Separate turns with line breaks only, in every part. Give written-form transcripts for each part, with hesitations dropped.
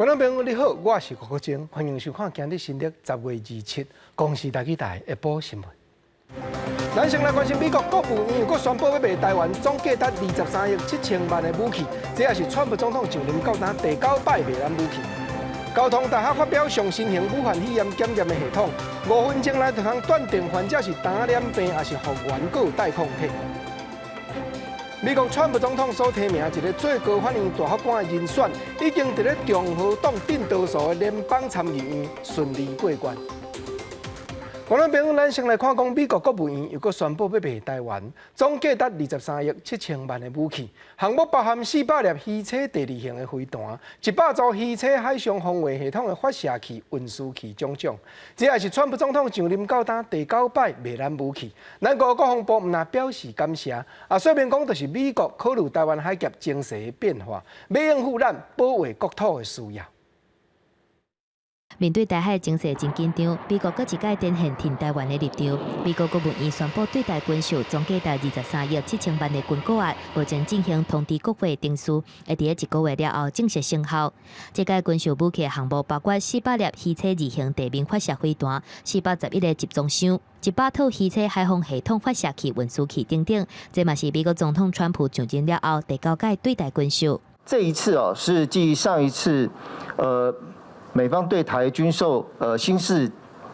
觀眾朋友你好，我是郭國晶，歡迎收看今日新曆10月27公視台語台下晡新聞。咱先來關心美國國務院閣宣布欲賣台灣總價值23億7千萬的武器，這也是川普總統上任到今第九擺賣咱武器。交通大學發表上新型武漢肺炎檢驗的系統，5分鐘內就通斷定患者是傳染病，抑是復原閣有帶抗體。美國川普總統所提名一个最高法院大法官的人選，已經佇咧共和黨頂多數的聯邦參議院順利過關。觀眾朋友，咱先來看講美國國務院又閣宣布欲賣台灣總價值23億7千萬的武器，項目包含400粒魚叉第二型的飛彈、100組魚叉海上防衛系統的發射器、運輸器種種。這也是川普總統上任到今第九擺賣咱武器。咱國國防部毋但表示感謝，啊，說明講就是美國考慮台灣海峽情勢的變化，欲應付咱保衛國土的需要。
面對台海情勢真緊張，美國閣一擺展現挺台灣的立場。美國國務院宣布對台軍售總價值23億7千萬的軍購案，目前進行通知國會程序，會佇咧一個月了後正式生效。這屆軍售武器項目包括400粒魚叉二型地面發射飛彈、411個集裝箱、100套魚叉海防系統發射器、運輸器等等。這嘛是美國總統川普上任了後第九擺對台軍售。
這一次哦，是繼上一次，美方對台軍售新式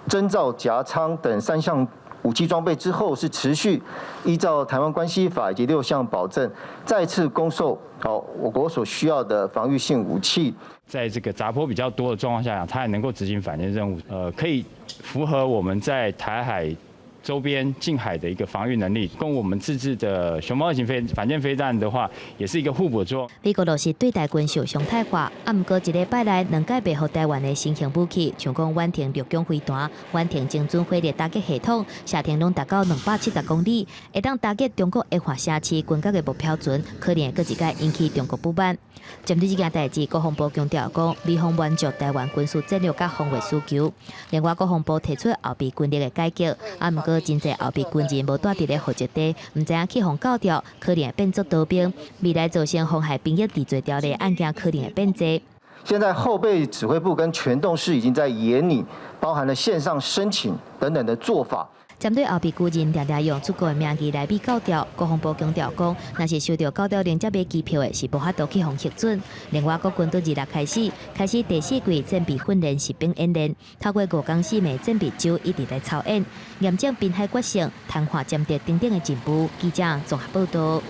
偵照夾艙等三項武器裝備之後，是持續依照台灣關係法以及六項保證，再次供售好我國所需要的防禦性武器。
在這個雜波比較多的狀況下，它還能夠執行反艦任務，可以符合我們在台海周邊近海的一個防禦能力，跟我們自製的熊貓二型飛反艦飛彈的話，也是一個互補作用。
美國落實對台軍售常態化，啊，毋過一禮拜內兩擺賣予台灣的新型武器，像講遠程掠擊飛彈、遠程精準火力打擊系統，射程攏達到270公里，會當打擊中國液化城市軍艦的目標船，可能會閣一擺引起中國不滿。針對這件代誌，國防部強調講，美方滿足台灣軍事戰略佮防衛需求。另外，國防部提出後備軍力的改革，啊，毋過真濟後備軍人無蹛佇咧戶籍地，毋知影去予扣掉，可能會變做逃兵，未來造成妨害兵役治罪條例案件可能會變濟。
現在後備指揮部跟全動室已經在研擬，包含了線上申請等等的做法。
針對後備軍人定定用出國的名義來美扣調，國防部強調講，若是收著扣調令才買機票的，是無法度去予核准。另外，國軍對26開始開始第四季戰備訓練實兵演練，透過五工四暝戰備週一直來操演，驗證濱海決勝、談話殲敵等等的進步。記者綜合報道。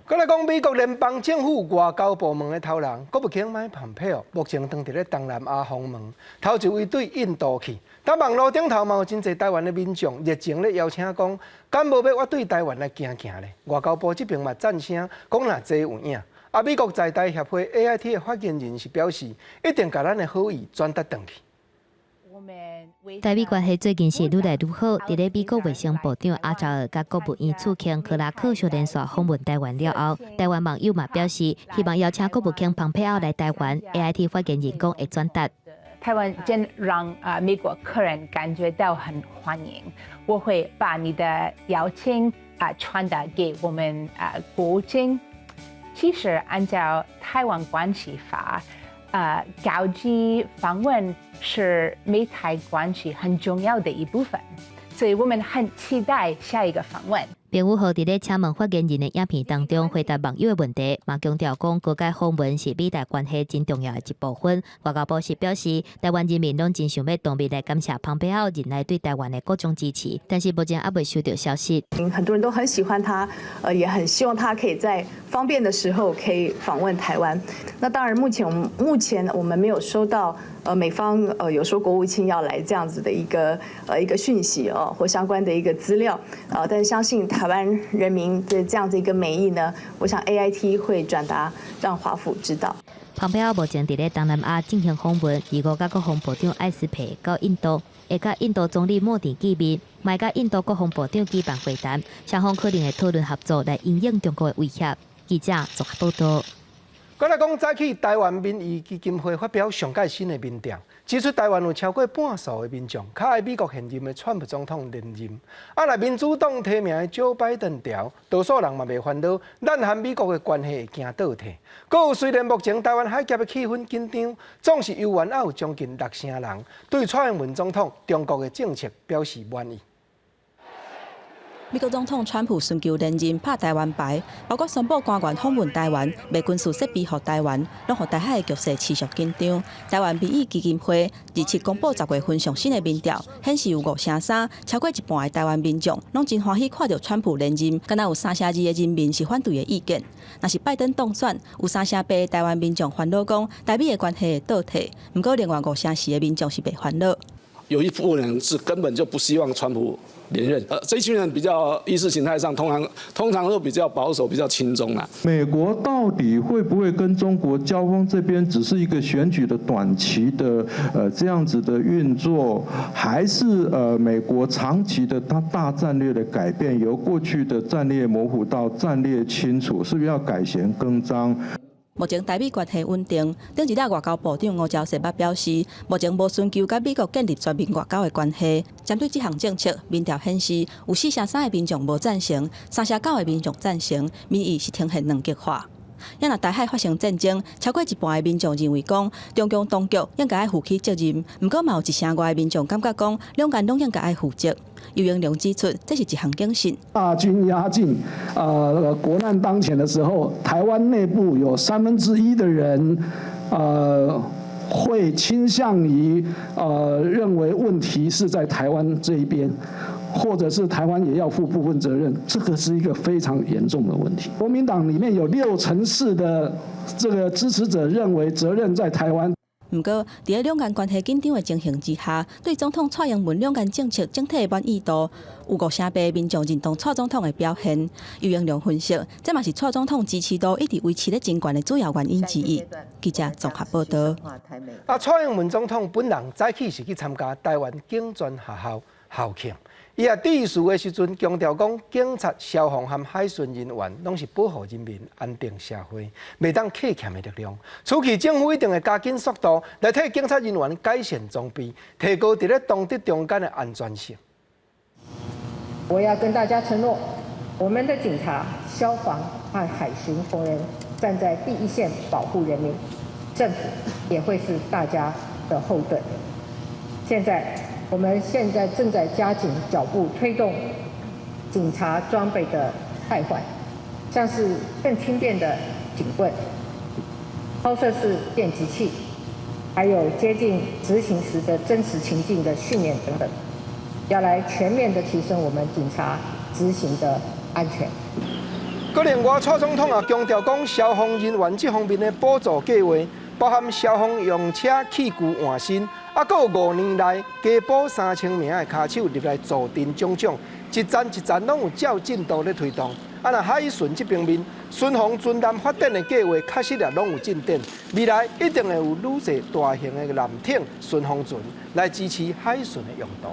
閣來講，美國聯邦政府外交部門的頭人國務卿麥蓬佩奧，目前當佇咧東南亞訪問，頭一位對印度去。但網路頂頭嘛有真濟台灣的民眾熱情咧邀請講，敢無欲我對台灣來行行咧？外交部這邊嘛贊聲，講若這有影。啊，美國在台協會 AIT 的發言人是表示，一定共咱的好意轉達轉去。
台美關係最近是愈來愈好。佇咧美國衛生部長阿扎爾佮國務院次卿克拉克小連續訪問台灣了後，台灣網友嘛表示，希望邀請國務卿蓬佩奧來台灣。AIT 發言人講會轉達。
台灣真讓啊美國客人感覺到很歡迎，我會把你的邀請啊傳達給我們啊國務卿。其實按照台灣關係法，高級訪問是美台關係很重要的一部分，所以我們很期待下一個訪問。
彭宇浩佇咧請問發言人的影片當中回答網友的問題，嘛強調講高階訪問是美台關係真重要的一部分。外交部是表示，台灣人民攏真想欲當面來感謝蓬佩奧任內對台灣的各種支持，但是目前猶未收到消息。
很多人都很喜歡他，也很希望他可以在方便的時候可以訪問台灣。那當然，目前我們沒有收到美方有說國務卿要來這樣子的一個訊息哦，或相關的一個資料，但是相信台灣人民的這樣子一個美意呢，我想 AIT 會轉達讓華府知道。
蓬佩奧目前佇咧東南亞進行訪問，25佮國防部長艾斯培到印度，會佮印度總理莫迪見面，嘛會佮印度國防部長舉辦會談，雙方可能會討論合作來因應中國的威脅。記者綜合報道。
閣來講，早起台灣民意基金會發表上蓋新的民調，指出台灣有超過半數的民眾較愛美國現任的川普總統連任。啊，若民主黨提名的蔣拜登牢，多數人嘛袂煩惱，咱和美國的關係會驚倒退。閣有雖然目前台灣海峽的氣氛緊張，總是猶原猶有將近六成人對蔡英文總統中國的政策表示滿意。
美國總統川普尋求連任，拍台灣牌，包括宣布官員訪問台灣，賣軍事設備予台灣，攏予台海的局勢持續緊張。台灣民意基金會27公布10月份上新的民調，顯示有5成3，超過一半的台灣民眾攏真歡喜看著川普連任，敢若有3成2的人民是反對的意見。若是拜登當選，有3成8的台灣民眾煩惱講台美的關係會倒退，毋過另外5成4的民眾是袂煩惱。
有一部分人是根本就不希望川普連任，這群人比較意識形態上，通常都比較保守、比較親中啦。
美國到底會不會跟中國交鋒？這邊只是一個選舉的短期的這樣子的運作，還是美國長期的它大戰略的改變，由過去的戰略模糊到戰略清楚，是不是要改弦更張？
目前台美關係穩定。頂一日外交部長吳釗燮捌表示，目前無尋求佮美國建立全面外交的關係。針對這項政策，民調顯示有4成3的民眾無贊成，3成9的民眾贊成，民意是呈現兩極化。若台海發生戰爭，超過一半的民眾認為講，中共當局應該愛負起責任。毋過嘛有1成外的民眾感覺講，兩岸攏應該愛負責。游盈隆指出，這是一項警訊。
大軍壓境，國難當前的時候，台灣內部有1/3的人，會傾向於，認為問題是在台灣這一邊，或者是台灣也要負部分責任，這個是一個非常嚴重的問題。國民黨裡面有6成4的這個支持者認為責任在台灣。
毋過，佇咧兩岸關係緊張的情形之下，對總統蔡英文兩岸政策整體的滿意度有5成8的民眾認同蔡總統的表現。游盈隆分析，這嘛是蔡總統支持度一直維持咧真懸的主要原因之一。記者綜合報道。
啊，蔡英文總統本人早起是去參加台灣警專學校校慶。伊也致辭的時陣強調講，警察、消防和海巡人員攏是保護人民、安定社會，袂當客欠的力量。此期政府一定會加緊速度來替警察人員改善裝備，提高佇咧當地中間的安全性。
我要跟大家承諾，我們的警察、消防和海巡同仁站在第一線保護人民，政府也會是大家的後盾。現在，我們現在正在加緊腳步推動警察裝備的汰換，像是更輕便的警棍、拋射式電擊器，還有接近執行時的真實情境的訓練等等，要來全面的提升我們警察執行的安全。
閣另外，蔡總統也強調講，消防人員這方面的補助計劃，包含消防用車器具換新，啊，閣有5年內加補3000名的跤手入來助陣種種，一層一層攏有照進度咧推動。啊，若海巡這方面，巡防船艦發展的計劃確實也攏有進展，未來一定會有愈濟大型的艦艇巡防船來支持海巡的用途。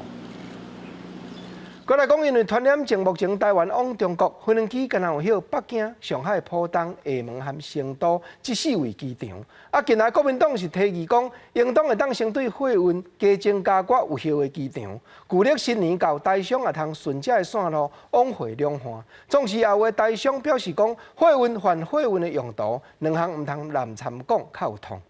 閣來講，因為傳染症目前台灣往中國飛行機，敢若有歇北京、上海、浦東、廈門和成都這四位機場。啊，近來國民黨是提議講，應當會當先對貨運加增加寡有歇的機場。舊曆新年到台商也通順這个線路往回兩岸。總是也有的台商表示講，貨運還貨運的用途，兩項毋通濫摻講較有通。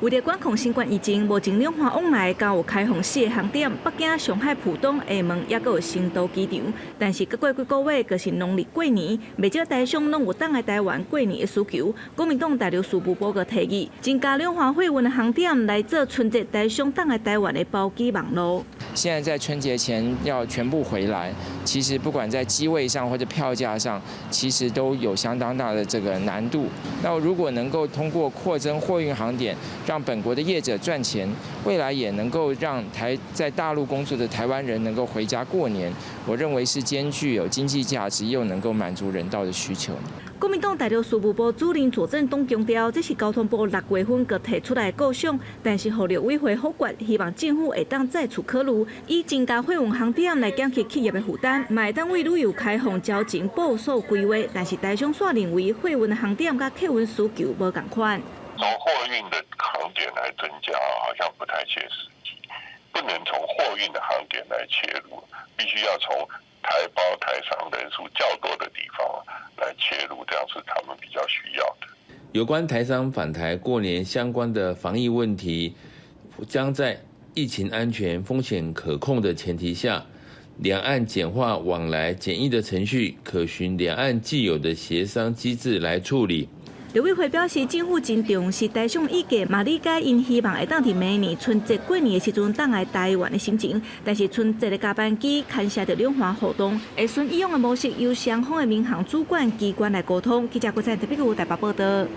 為著管控新冠疫情，目前兩岸往來共有開放四个航點：北京、上海、浦東、廈門，抑閣有成都機場。但是閣過幾個月，就是農曆過年，袂少台商攏有轉來台灣過年的需求。國民黨大陸事務部閣提議，增加兩岸貨運的航點來做春節台商轉來台灣的包機網路。
現在在春節前要全部回來，其實不管在機位上或者票價上，其實都有相當大的這個難度。那如果能夠通過擴增貨運航點，讓本國的業者賺錢，未來也能夠讓台在大陸工作的台灣人能夠回家過年，我認為是兼具有經濟價值，又能夠滿足人道的需求。
國民黨大陸事務部主任左正東強調，這是交通部6月份閣提出來的構想，但是予陸委會否決，希望政府會當再次考慮，以增加貨運航點來減輕企業的負擔，嘛會當為旅遊開放招前部署規劃。但是台商煞認為貨運航點佮客運需求無仝款。
從貨運的航點來增加，好像不太切實際，不能從貨運的航點來切入，必須要從台胞台商人數較多的地方來切入，這樣是他們比較需要的。
有關台商返台過年相關的防疫問題，將在疫情安全、風險可控的前提下，兩岸簡化往來檢疫的程序，可循兩岸既有的協商機制來處理。
陸委會表示，政府真重視台商意見，嘛理解𪜶希望會當佇明年春節過年的時陣轉來台灣的心情。但是春節的加班機牽涉著兩岸互動，會循以往的模式，由雙方的民航主管機關來溝通。記者郭在特別有台北報道。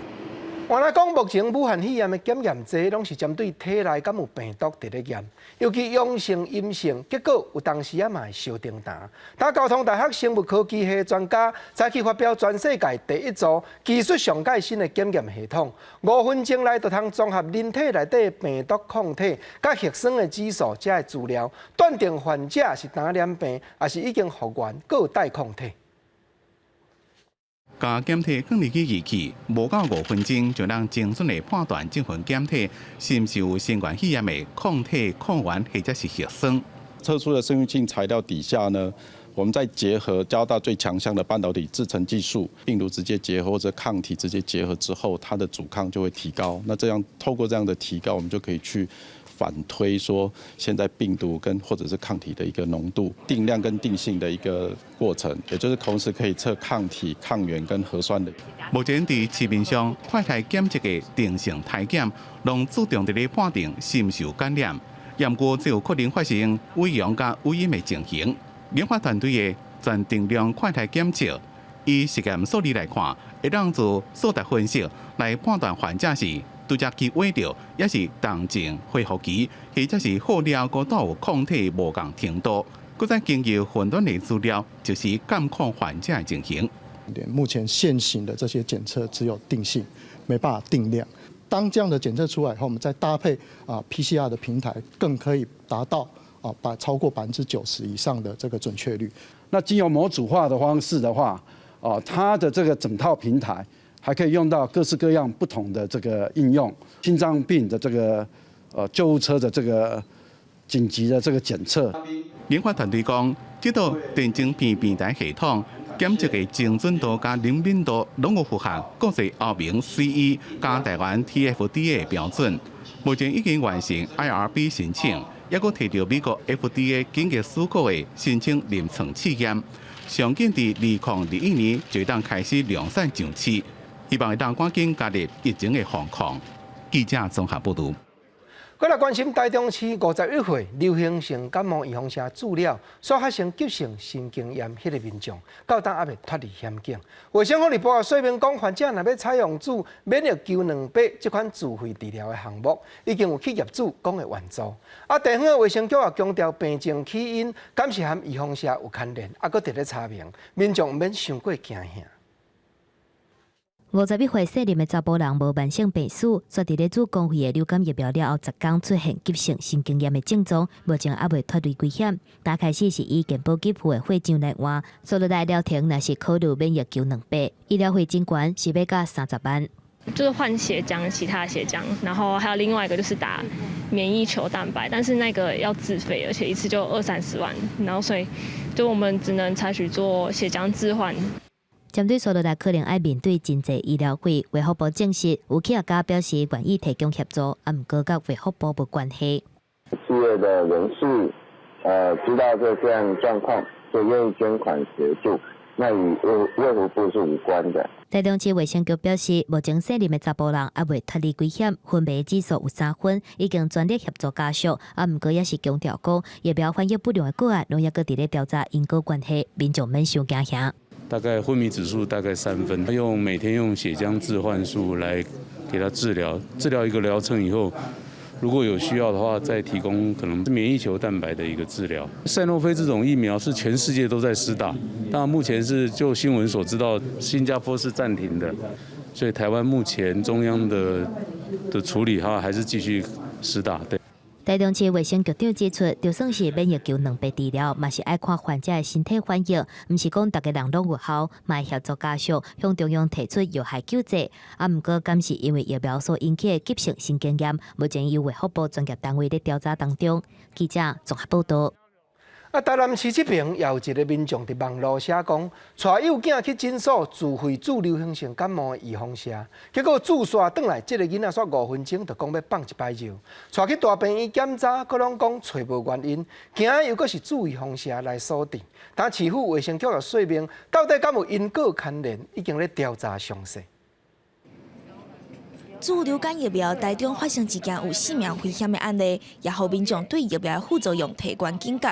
原來講，目前武漢肺炎的檢驗劑攏是針對體內敢有病毒佇咧驗，尤其陽性、陰性，結果有當時仔嘛會相重澹。但交通大學生物科技系專家早起發表全世界第一組技術上蓋新的檢驗系統，5分鐘內就通綜合人體內底病毒抗體佮核酸的指數這个資料，斷定患者是剛染病，抑是已經復原，閣有帶抗體。
共檢體放入去儀器，無到5分鐘就能精準的判斷這份檢體是毋是有新冠肺炎的抗體抗原或者是核酸。
特殊的生物性材料底下呢，我們再結合交大最強項的半導體製程技術，病毒直接結合或者抗體直接結合之後，它的阻抗就會提高。那這樣透過這樣的提高，我們就可以去反推說，現在病毒跟或者是抗體的一個濃度，定量跟定性的一個過程，也就是同時可以測抗體、抗原跟核酸的。
目前佇市面上快篩檢測的定性篩檢，攏注重佇咧判定是毋是有感染，毋過這有可能發生偽陽佮偽陰的情形。研發團隊的全定量快篩檢測，以實驗數字來看，會當做數學分析來判斷患者是拄才去穢著，抑是重症恢復期，或者是好了閣帶有抗體無仝程度，閣再經由雲端的資料，就是監控患者的情形。
目前現行的這些檢測只有定性，沒辦法定量。當這樣的檢測出來後，我們再搭配PCR 的平台，更可以達到超過90%以上的這個準確率。
那經由模組化的方式的話，它的這個整套平台還可以用到各式各樣不同的這個應用，心臟病的這個救護車的這個緊急的這個檢測。
研發團隊講，這套電晶片平台系統檢測的精準度佮靈敏度攏有符合國際歐盟 CE 佮台灣 TFDA 的標準。目前已經完成 IRB 申請，抑閣提著美國 FDA 緊急許可的申請臨床試驗，上緊佇2021年就當開始量產上市，希望會當趕緊加入疫情的防控。記者綜合報導。
過來關心台中市51歲流行性感冒預防射注了，煞發生急性神經炎，彼个民眾到今猶未脫離險境。衛生福利部也說明講，患者若欲採用注免疫球蛋白這款自費治療的項目，已經有去業主講會援助。地方的衛生局也強調，病情起因敢是和預防射有牽連，猶閣佇咧查明，民眾毋免傷過驚嚇。
51歲姓林的查埔人無慢性病史，煞佇咧注公費的流感疫苗了後，10工出現急性神經炎的症狀，目前猶未脫離危險。剛開始是以健保給付的血漿來換，紲落來療程若是考慮免疫球蛋白，醫療費真懸，是欲到30萬。
就是換血漿，其他血漿，然後還有另外一個就是打免疫球蛋白，但是那個要自費，而且一次就二三十萬，然後所以就我們只能採取做血漿置換。
針對紲落來可能愛面對真濟醫療費，衛福部證實有企業家表示願意提供協助，啊，毋過佮衛福部無關係。
企業的人士，知道這樣狀況，就願意捐款協助，那與衛福部是無關的。
台中市衛生局表示，目前姓林的查埔人猶未脫離危險，昏迷指數有3分，已經全力協助家屬。啊，毋過也是強調講，疫苗反應不良的個案，攏猶閣佇咧調查因果關係，民眾免傷驚嚇。
大概昏迷指數大概3分，用每天用血漿置換術來給他治療，治療一個療程以後，如果有需要的話，再提供可能免疫球蛋白的一個治療。賽諾菲這種疫苗是全世界都在施打，但目前是就新聞所知道，新加坡是暫停的，所以台灣目前中央的處理哈，還是繼續施打。對。
台中市衛生局長指出，就算是免疫球兩劑治療，嘛是愛看患者的身體反應，毋是講逐个人攏有效，嘛會協助家屬向中央提出藥害救濟。啊，毋過敢是因為疫苗所引起的急性神經炎，目前由衛福部專業單位咧調查當中。記者綜合報道。
啊，台南市這邊也有一个民眾佇網路寫講，帶幼囝去診所自費注流行性感冒的預防射，結果注煞轉來，這个囡仔煞5分鐘就講欲放一擺尿，帶去大病院檢查，閣攏講揣無原因，驚又閣是注預防射來所致。但市府衛生局也說明，到底敢有因果牽連，已經咧調查詳細。
注流感疫苗，台中發生一件有性命危險的案例，也予民眾對疫苗副作用提懸警覺。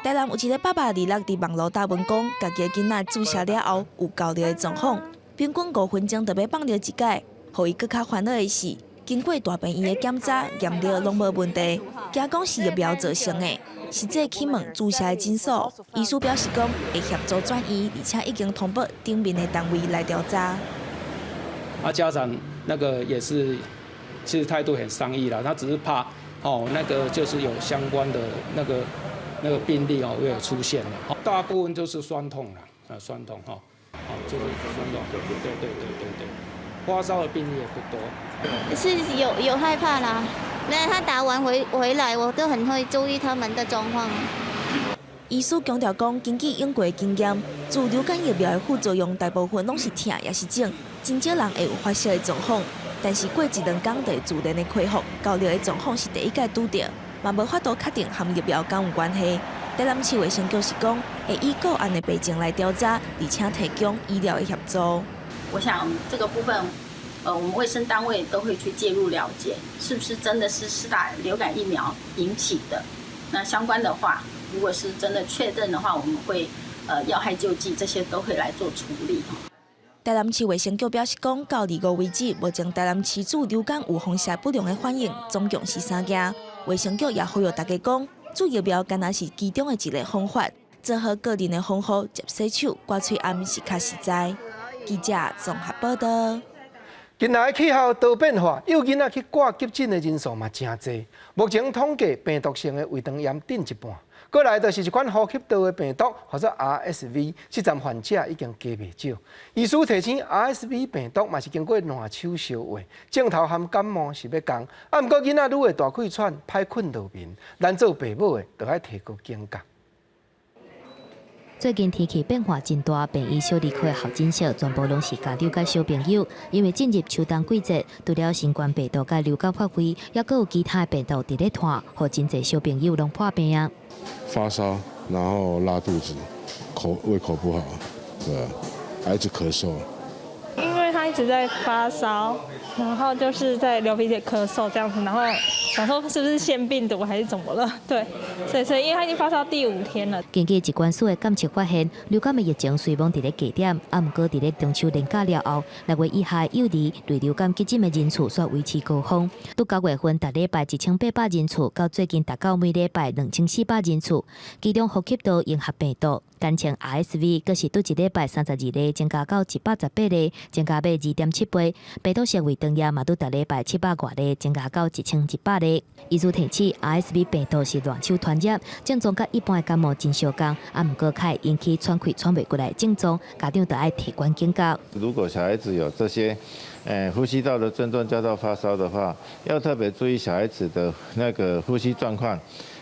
台南有一个爸爸二六佇網路打文講，家己的囡仔注射了後有高尿的狀況，平均5分鐘就欲放尿一擺。予伊閣較煩惱的是，經過大病院的檢查，驗尿攏無問題，驚講是疫苗造成的。實際去問注射的診所，醫師表示講會協助轉院，而且已經通報頂面的單位來調查。
啊，家長那個也是，其實態度很善意啦，他只是怕哦，那個就是有相關的那個病例哦，會有出現了。大部分就是酸痛啦，啊，酸痛哈，哦，就是酸痛，對對對對對對，發燒的病例也不多。
是有害怕啦，那他打完回來，我都很會注意他們的狀況。
醫師強調講，根據英國經驗，注流感疫苗的副作用大部分攏是疼，抑是腫，真少人會有發燒的狀況。但是過一兩工就會自然的恢復，高尿的狀況是第一擺拄著，嘛無法度確定和疫苗敢有關係。台南市衛生局是講，會以個案的病情來調查，而且提供醫療的協助。
我想這個部分，我們衛生單位都會去介入了解，是不是真的是施打流感疫苗引起的。那相關的話，如果是真的確認的話，我們會藥害救濟這些都會來做處理。
台南市衛生局表示講，到25為止，目前台南市注流感預防射不良的反應總共是三件。衛生局也呼籲大家講，注疫苗敢若是其中的一个方法，做好個人的防護，捷洗手、掛喙罨是較實在。記者綜合報道。
近來氣候多變化，幼囡仔去掛急診的人數嘛誠濟。目前統計病毒性的胃腸炎頂一半，過來就是一款呼吸道的病毒，號做 RSV，這陣患者已經加袂少。醫師提醒，RSV 病毒嘛是經過爛手相話，症頭和感冒是欲仝。啊，毋過囡仔愈會大氣喘、歹睏落眠，咱做爸母的就愛提高警覺。
最近天氣變化真大，病院小兒科的候診室全部攏是家長佮小朋友，因為進入秋冬季節，除了新冠病毒佮流感發威，猶閣有其他的病毒佇咧傳，予真濟小朋友攏破病啊。
發燒，然後拉肚子，胃口不好，對，還一直咳嗽。
因為他一直在發燒，然後就是在流鼻血、咳嗽這樣子，然後想說是不是腺病毒還是怎麼了？對，所以因為他已經發燒第五天了。
根據疾管署的監測發現，流感的疫情雖罔佇咧低點，啊，毋過佇咧中秋連假了後，6月以下幼兒對流感急診的人次煞維持高峰。拄9月份，逐禮拜1800人次，到最近達到每禮拜2400人次。其中呼吸道融合病毒，簡稱 RSV，閣是拄一禮拜32例，增加到118例，增加欲2.7倍。病毒性胃腸炎嘛，拄逐禮拜700外例，增加到1100例。醫師提醒，RSV 病毒是爛手傳染，症狀佮一般的感冒真相仝，啊，毋過較會引起喘氣喘袂過來症狀，家長就愛提懸警覺。
如果小孩子有這些，呼吸道的症狀，加到發燒的話，要特別注意小孩子的那個呼吸狀況。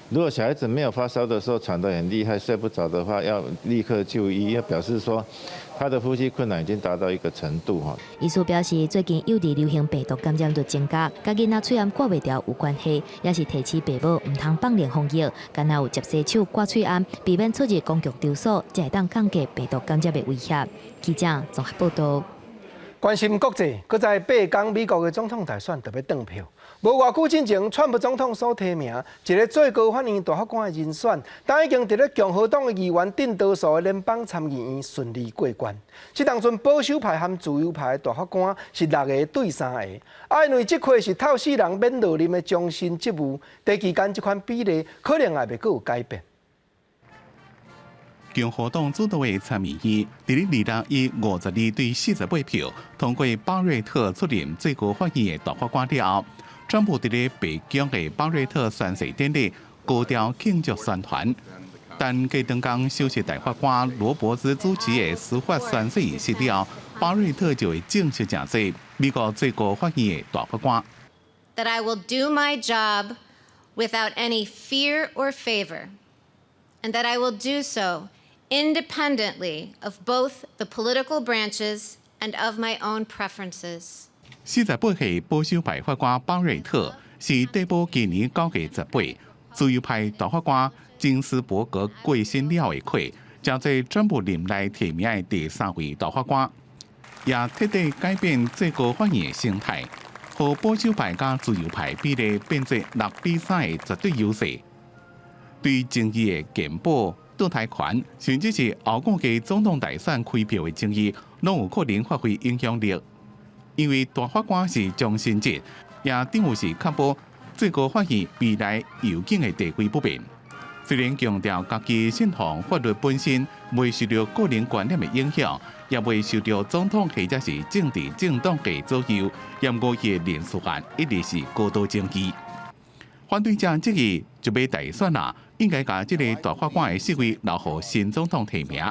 如果小孩子沒有發燒的時候喘得很厲害，睡不着的話，要立刻就醫，要表示說他的呼吸困難已經達到一個程度哈。
醫師表示，最近幼兒流行病毒感染率增加，佮囡仔喙罨掛袂牢有關係，也是提醒爸母毋通放任防疫，敢若有捷洗手、掛喙罨，避免出入公共場所，才會當降低病毒感染的威脅。記者綜合報道。
關心國際，閣再八工美國的總統大選就欲轉票。無偌久進前，川普總統所提名一个最高法院大法官的人選，但已經佇咧共和黨的議員佔多數的聯邦參議院順利過關。這當陣保守派和自由派的大法官是六个對三个，啊，因為這塊是透死人免落任的終身職務，短期間這款比例可能也袂閣有改變。
共和黨主導的參議院，佇咧26以52對48票通過巴瑞特出任最高法院的大法官了後，川普佇咧白宮的巴瑞特宣誓典禮高調慶祝宣傳。但隔當工首席大法官羅伯茲主持的司法宣誓儀式了後，巴瑞特就會正式成做美國最高法院的大法官。
That I will do my job without any fear or favor, and that I will do so independently of both the political branches and of my own preferences.
48歲保守派法官巴瑞特是遞補今年9月18，自由派大法官金斯伯格過身了的缺，成做川普任內提名的第三位大法官，也徹底改變最高法院的生態，予保守派佮自由派比例變做6比3的絕對優勢。對爭議的健保、墮胎權，甚至是後個月總統大選開票的爭議，攏有可能發揮影響力。因為大法官是終身制，也等於是確保最高法院未來右傾的地位不變。雖然強調家己信奉法律本身，袂受著個人觀念的影響，也袂受著總統或者是政治政黨的左右，毋過伊的人事案一直是高度爭議。反對者質疑就欲大選啦，應該共這个大法官的席位留予新總統提名。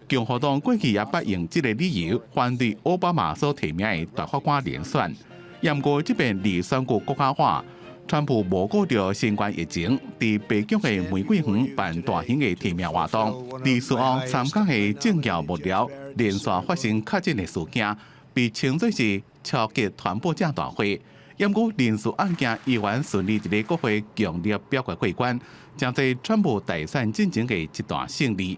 共和黨過去也捌用這个理由反對奧巴馬所提名的大法官人選。毋過這遍離選舉閣較晚，川普無顧著新冠疫情，佇白宮的玫瑰園辦大型的提名活動，佇事後參加的政要幕僚連續發生確診的事件，被稱作是超級傳播者大會。毋過人事案件依然順利佇咧國會強力表決過關，成做川普大選進前的一大勝利。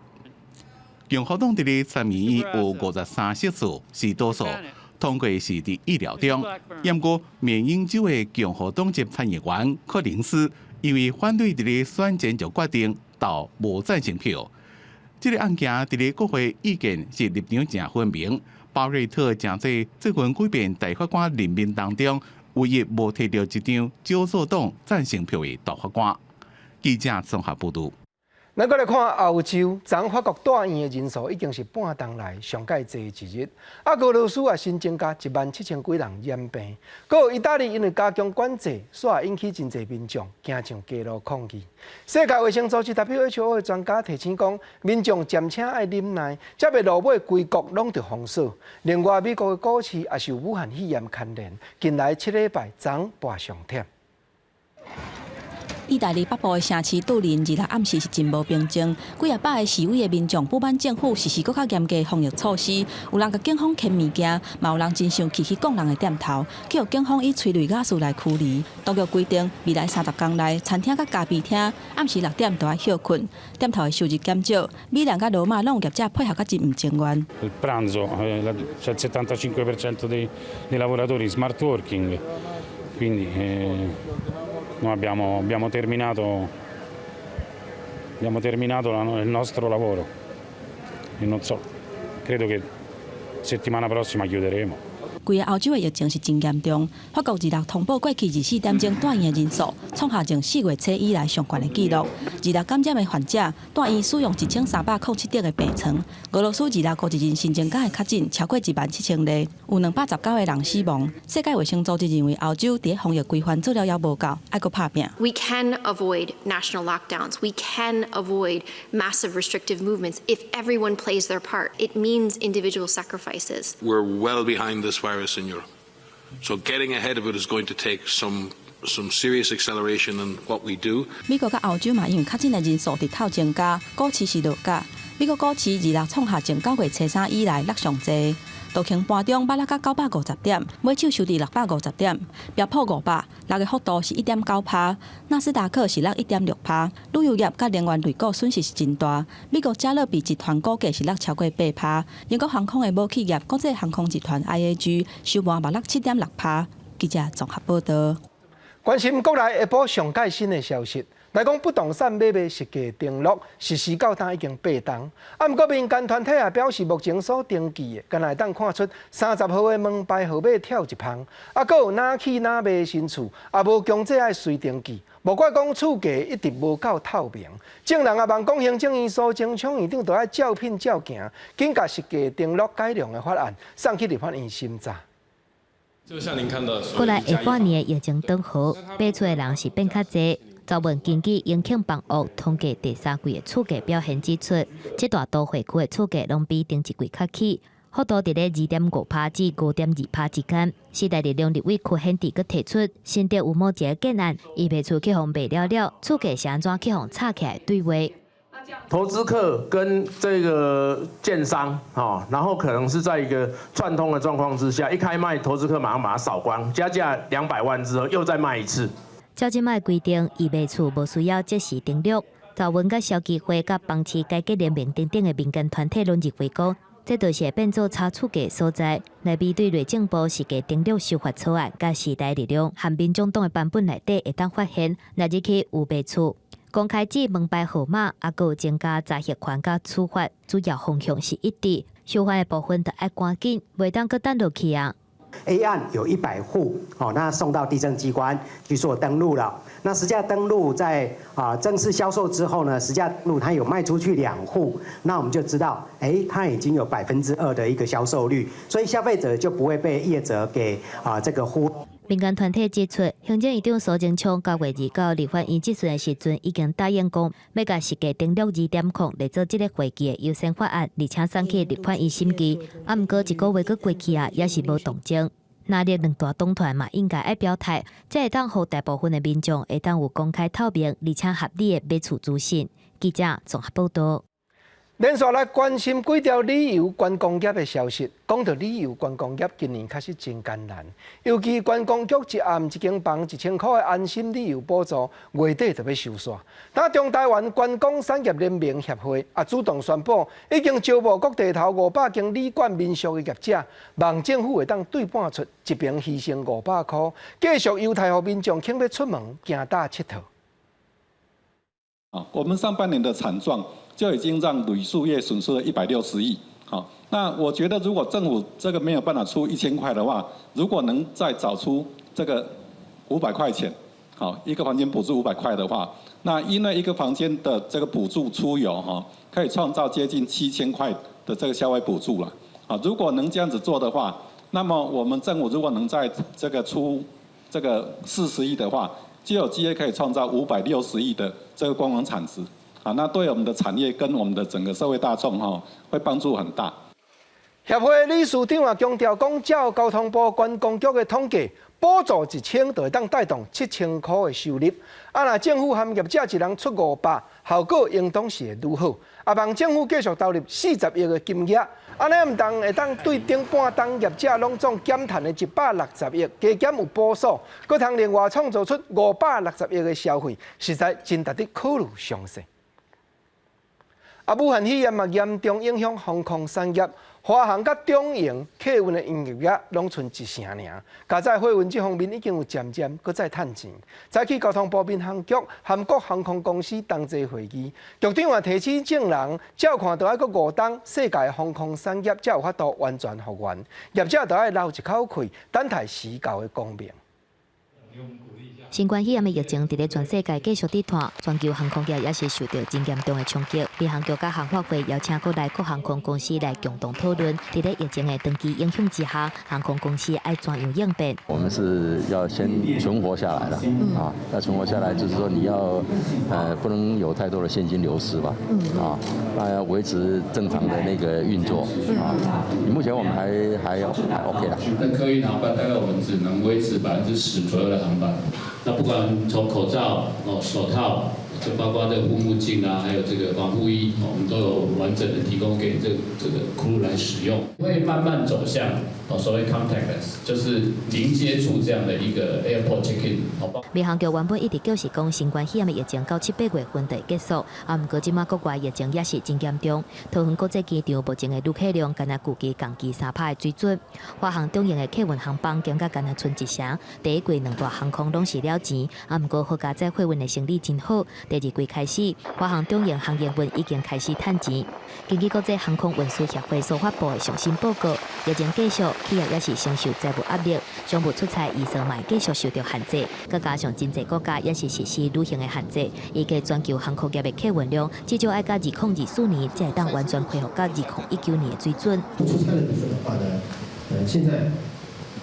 共和黨佇咧參議院有53席次是多數，通過是佇意料中。毋過緬因州的共和黨籍參議員柯林斯因為反對佇咧選前就決定投無贊成票。這个案件佇咧國會意見是立場誠分明。巴瑞特成做最近幾遍大法官任命當中，唯一無提著一張少數黨贊成票的大法官。記者綜合報導。
咱閣來看歐洲，昨法國蹛院的人數已經是半冬來上蓋濟一日。啊，俄羅斯也新增加1萬7千幾人染病。閣有意大利因為加強管制，煞引起真濟民眾行上街路抗議。世界衛生組織 WHO 的專家提醒講，民眾暫且愛忍耐，才袂落尾規國攏著封鎖。另外，美國的股市也受武漢肺炎牽連，近來7禮拜漲跋上忝。
意大利北部的城市杜林，26暗時是真無平靜，幾仔百个示威的民眾不滿政府實施閣較嚴格的防疫措施，有人共警方牽物件，嘛有人真生氣去摃人的店頭，去予警方以催淚瓦斯來驅離。當局規定，未來30工內，餐廳佮咖啡廳暗時6點就愛歇睏，店頭的收入減少。米蘭佮羅馬攏有業者配合甲真毋情願。
Il pranzo, c'è il 75% dei lavoratori in smart working, quindi noi abbiamo terminato il nostro lavoro e non so, credo che settimana prossima chiuderemo.
規个歐洲的疫情是真嚴重，法國26通報過去24點鐘蹛院的人數，創下自4月初以來上懸的紀錄。26感染的患者蹛院使用1307張的病床。俄羅斯26號一日新增加的確診超過1萬7千例，有219個人死亡。世界衛生組織認為歐洲佇防疫規範做了猶無夠，愛閣拍拚。
We can avoid national lockdowns. We can avoid massive restrictive movements if everyone plays their part. It means individual sacrifices.
We're well behind this virus in Europe. So getting ahead of it is going to take some serious acceleration in what we do.
美國佮歐洲嘛，因為確診的人數直透增加，股市是落價。美國股市26創下自9月初三以來落上濟。道瓊盤中捌落到950點，尾手收佇650點，標普500落的幅度是1.9趴，納斯達克是落1.6趴。旅遊業佮能源類股損失是真大。美國嘉樂比集團股價是落超過8趴，英國航空的母企業國際航空集團 IAG 收盤嘛落7.6趴。記者綜合報道。
關心國內下晡上蓋新的消息。來講不動產買賣實價登錄實施到今已經8冬，啊，毋過民間團體也表示，目前所登記的，敢若會當看出30號的門牌號碼跳一芳，啊，閣有哪起哪賣新厝，也無強制愛隨登記，無怪講厝價一直無夠透明。眾人也望講行政院蘇貞昌院長都愛照片照行，緊共實價登錄改良的法案送去立法院審查。
就像您看到，
過來下半年疫情轉好，買厝的人是變較濟。昨問根據永慶房屋統計第三季的厝價表現指出，這大都會區的厝價攏比頂一季較起，幅度佇咧2.5%至5.2%之間。時代力量立委柯顯智閣提出，新竹有某一个建案，伊賣厝去予賣了了，厝價是按怎去予炒起來對話。
投資客跟這個建商，然後可能是在一個串通的狀況之下，一開賣，投資客馬上把它掃光，加價200萬之後又再賣一次。
照這擺規定，伊賣厝無需要即時登錄。趙文佮消基會佮房市改革聯盟等等的民間團體攏認為講，這就是會變做炒厝價所在。來比對內政部實價登錄修法草案，佮時代力量和民眾黨的版本內底，會當發現，若入去有賣厝，公開指門牌號碼，抑閣有增加查核權佮處罰，主要方向是一致。修法的部分就愛趕緊，袂當閣等落去啊。
A 案有100戶，哦，那送到地政機關去做登錄了。那實價登錄在正式銷售之後呢，實價登錄它有賣出去2戶，那我們就知道，哎，它已經有2%的一個銷售率，所以消費者就不會被業者給這個忽。
民間團體指出，行政院長蘇貞昌9月29立法院質詢的時陣，已經答應講，欲共實價登錄2.0列做這个會期的優先法案，而且送去立法院審議。啊，毋過一個月閣過去啊，也是無動靜。藍綠兩大黨團嘛，應該愛表態，才會當予大部分的民眾會當有公開透明，而且合理的買厝資訊。記者綜合報道。
連續來關心幾條旅遊觀光業的消息。講到旅遊觀光業，今年確實真艱難。尤其觀光局一暗一間房1000箍的安心旅遊補助，月底就欲收煞。那中台灣觀光產業聯盟協會也主動宣布，已經招募各地頭500間旅館民宿的業者，望政府會當對半出一坪犧牲500箍，繼續優待予民眾肯欲出門行搭𨑨迌。
啊，我們上半年的慘狀就已經讓旅宿業損失了160億。好，那我覺得如果政府這個沒有辦法出1000塊的話，如果能再找出這個500塊錢，好，一個房間補助五百塊的話，那因為一個房間的這個補助出遊哈，可以創造接近7000塊的這個消費補助了。啊，如果能這樣子做的話，那麼我們政府如果能在這個出這個40億的話，就有機會可以創造560億的這個觀光產值。啊，那對我們的產業跟我們的整個社會大眾哈，會幫助很大。
協會理事長也強調講，照交通部觀光局的統計，補助一千就會當帶動7000箍的收入。啊，若政府含業者一人出五百，效果應當是會愈好。啊，望政府繼續投入40億的金額，按呢毋但會當對頂半冬業者攏總減趁的160億，加減有補數，閣通另外創造出560億的消費，實在真值得考慮詳細。啊，武漢肺炎嘛嚴重影響航空產業，華航佮長榮客運的營業額攏賰一成爾。加載貨運這方面已經有漸漸閣再趁錢。早起交通部民航局和各航空公司同齊會議，局長也提醒眾人，照看著愛閣5冬，世界航空產業才有法度完全復原，業者著愛留一口氣，等待時到的光明。
新冠肺炎的疫情佇咧全世界繼續佇拖，全球航空業也是受到真嚴重的衝擊。民航局佮航發會邀請國內各航空公司來共同討論，佇咧疫情的長期影響之下，航空公司愛怎樣應變？
我們是要先存活下來了，啊，要存活下來，就是說你要，不能有太多的現金流失吧，啊，那要維持正常的那個運作，啊，目前我們還 OK 啦。
那客運航班大概我們只能維持10%左右的航班。那不管從口罩、哦手套、就包括這個護目鏡啊，還有這個防護衣，我們都有完整的提供給這個 crew 來使用。會慢慢走向哦所謂 contactless，就是零接觸這樣的一個 airport check-in。
民航局原本一直表示講，新冠肺炎的疫情到七八月份就會結束，啊，毋過這馬國外疫情也是真嚴重。桃園國際機場目前的旅客量，干焦預期同期3%的水準。華航長榮的客運航班減甲干焦賰一成，第一季兩大航空攏是了錢，啊，毋過好佳哉貨運的生意真好。第二季開始，華航長榮航營運已經開始趁錢。根據國際航空運輸協會所發布的上新報告，疫情繼續，企業也是承受財務壓力，商務出差預算嘛繼續受到限制，閣加上真濟國家也是實施旅行的限制，預計全球航空業的客運量至少愛到2024年才會當完全恢復到2019年的水準。
出差的部分的話呢，現在，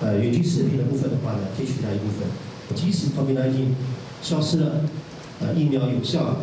遠距視頻的部分的話呢，可以取代一部分。即使 COVID-19 消失了，疫苗有效，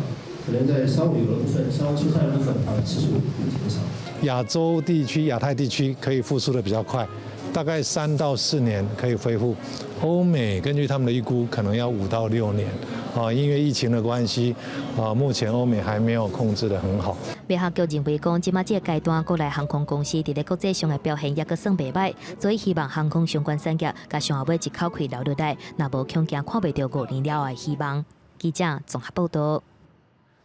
可能在商務遊的部分、商務出差的部分，它的次數會減少。
亞洲地區、亞太地區可以復甦得比較快，大概3到4年可以恢復。歐美根據他們的預估，可能要5到6年。啊，因為疫情的關係，啊，目前歐美還沒有控制得很好。
民航局認為講，這馬這個階段，國內航空公司佇咧國際上的表現猶閣算袂䆀，所以希望航空相關產業共上後尾一口氣留落來，若無恐驚看袂著5年了後的希望。記者綜合報道。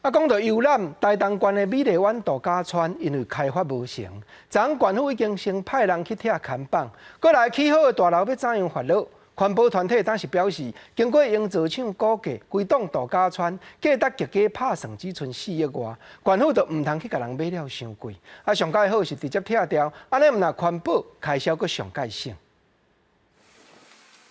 啊，講到遊覽，台東縣的美麗灣度假村因為開發無成，昨昏縣府已經先派人去拆看板，過來起好的大樓欲怎樣發落？環保團體當時表示，經過營造廠估價，規棟度假村價值極價拍算只賰4億外，縣府就毋通去共人買了傷貴。啊，上蓋好是直接拆掉，按呢毋但環保開銷閣上蓋省。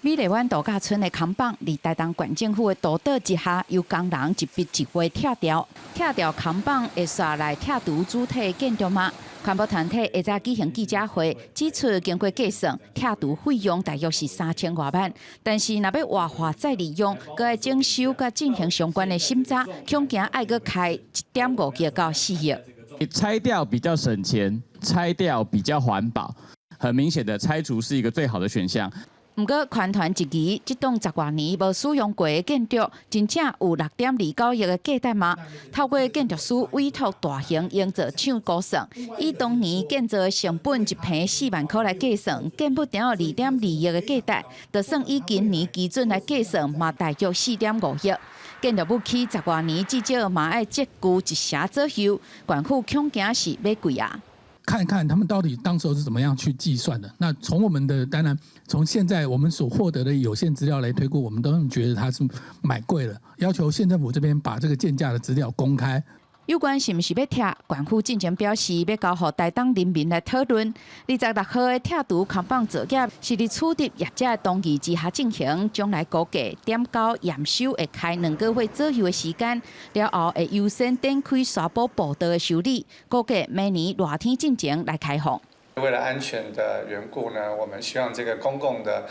美麗灣度假村的看板，佇台東縣政府的督導之下，由工人一筆一畫拆掉。拆掉看板會煞來拆除主體建築物。環保團體下早舉行記者會，指出經過計算，拆除費用大約是3000外萬。但是若欲活化再利用，閣愛整修佮進行相關的審查，恐驚愛閣開1.5億到4億。
拆掉比較省錢，拆掉比較環保，很明顯的拆除是一個最好的選項。
毋過，環團質疑，這棟十外年無使用過的建築，真正有6.29億的價值嗎？透過建築師委託大型營造廠估算，以當年建造的成本一坪4萬箍來計算，建不著2.2億的價值，就算以今年基準來計算，嘛大約4.5億。建築物起十外年，至少嘛愛折舊一成左右，縣府恐驚是買貴啊。
看看他們到底當時候是怎麼樣去計算的。那從我們的當然，從現在我們所獲得的有限資料來推估，我們都覺得他是買貴了。要求縣政府這邊把這個建價的資料公開。
有關是毋是欲拆，縣府進前表示欲交予台東人民來討論。26號的拆除看板作業是佇取得業者的同意之下進行，將來估計點交驗收會開2個月左右的時間，了後會優先展開沙坡步道的修理，估計明年熱天進前來開放。
為了安全的緣故呢，我們希望這個公共的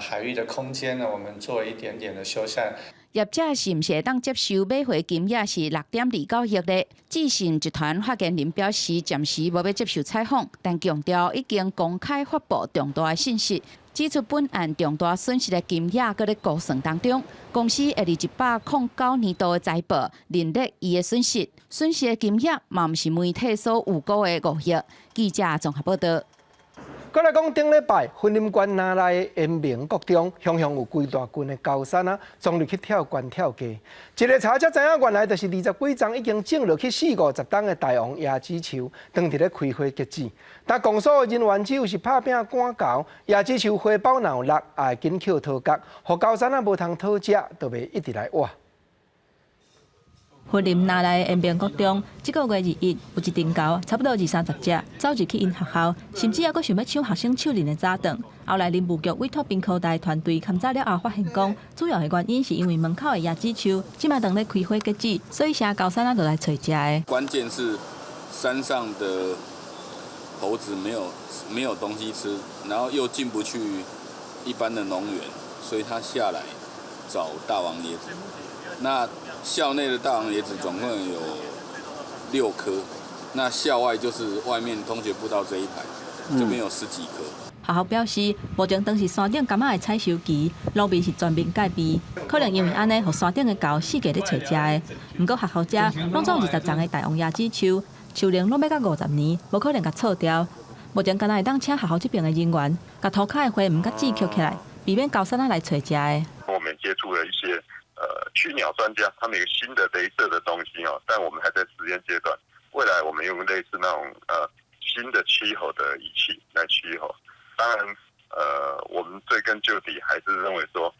海域的空間呢，我們做一點點的修繕。
業者是毋是會當接受買回金額是6.29億呢？智信集團發言人表示，暫時無欲接受採訪，但強調已經公開發布重大的信息，指出本案重大損失的金額閣咧估算當中，公司會佇109年度的財報認列伊的損失，損失的金額嘛毋是媒體所預估的5億。記者綜合報道。
閣來講，頂禮拜，雲林縣那內的延銘國中，雄雄有規大群的高山啊，衝入去跳懸跳架。一个查才知影，原來就是20幾叢已經種落去四五十冬的大王椰子樹，當佇咧開花結籽。但公所的人員只有是拍拚趕猴，椰子樹花苞若有落，也會緊抾掏角，予高山啊無通討食，就袂一直來挖。
雲林那內的延銘國中，這個月21有一陣猴，差不多二三十隻，走入去𪜶學校，甚至猶閣想欲搶學生手裡的早頓。後來林務局委託屏科大團隊勘查了後，發現講，主要的原因是因為門口的椰子樹這馬當咧開花結籽，所以啥高山仔就來揣食的。
關鍵是山上的猴子沒有東西吃，然後又進不去一般的農園，所以他下來找大王椰子。那校內的大王椰子總共有6棵，那校外就是外面通學步道這一排，這邊有十幾棵。
學校表示，目前當時山頂柑仔的採收期，農民是全面戒備，可能因為按呢，予山頂的猴四界咧揣食的。毋過學校遮攏總20叢的大王椰子樹，樹齡攏欲到50年，無可能共銼掉。目前敢若會當請學校這爿的人員，共塗跤的花紋佮籽抾起來，避免猴捒仔來揣食的。
我們接觸了一些驅鳥專家，他們有新的雷射的東西哦，但我們還在實驗階段。未來我們用類似那種新的驅猴的儀器來驅猴。當然，我們追根究底還是認為說，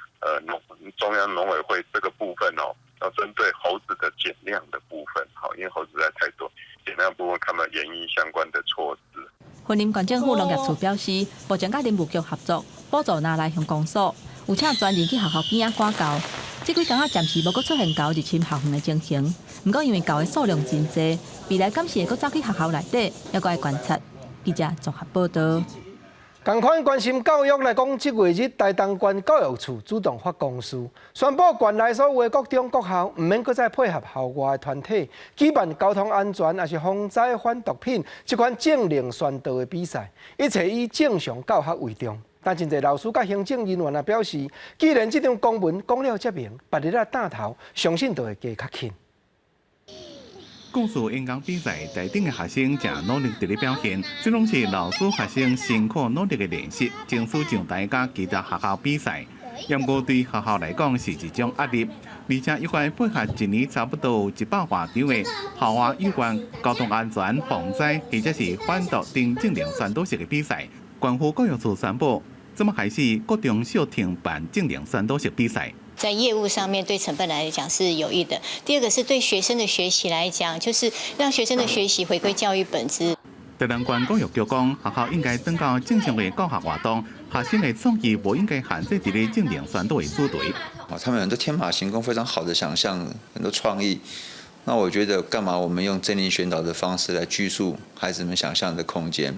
中央農委會這個部分哦，要針對猴子的減量的部分，好，因為猴子實在太多，減量部分，他們研議相關的措施。
雲林縣政府農業處表示，目前佮林務局合作，補助拿來鄉公所，有請專人去學校邊仔趕猴。這幾工仔暫時無閣出現猴入侵校園的情形。毋過因為猴的數量真濟，未來敢是會閣走去學校內底，猶閣愛觀察。記者綜合報導。
仝款關心教育來講，這月日台東縣教育處主動發公示，宣布縣內所有的國中國校毋免閣再配合校外的團體舉辦交通安全，抑是防災反毒品這款政令宣導的比賽，一切以正常教學為重。但真濟老師佮行政人員也表示，既然這張公文講了遮明，別日仔當頭，相信就會加較緊。
故事演講比賽，台頂的學生誠努力佇咧表現，這攏是老師學生辛苦努力的練習，爭取上台佮其他學校比賽。毋過對學校來講是一種壓力，而且猶閣配合一年差不多有100外場的校外有關交通安全、防災或者是反毒等政令宣導式的比賽。縣府教育處宣布，這擺開始國中小停辦政令宣導式比賽。
在業務上面對成本來講是有益的。第二個是對學生的學習來講，就是讓學生的學習回歸教育本質。
台東縣教育局講，學校應該轉到正常的教學活動，學生的創意無應該限制佇咧政令宣導的主題。
啊，他們很多天馬行空、非常好的想象，很多創意。那我覺得，幹嘛我們用政令宣導的方式來拘束孩子們想象的空間？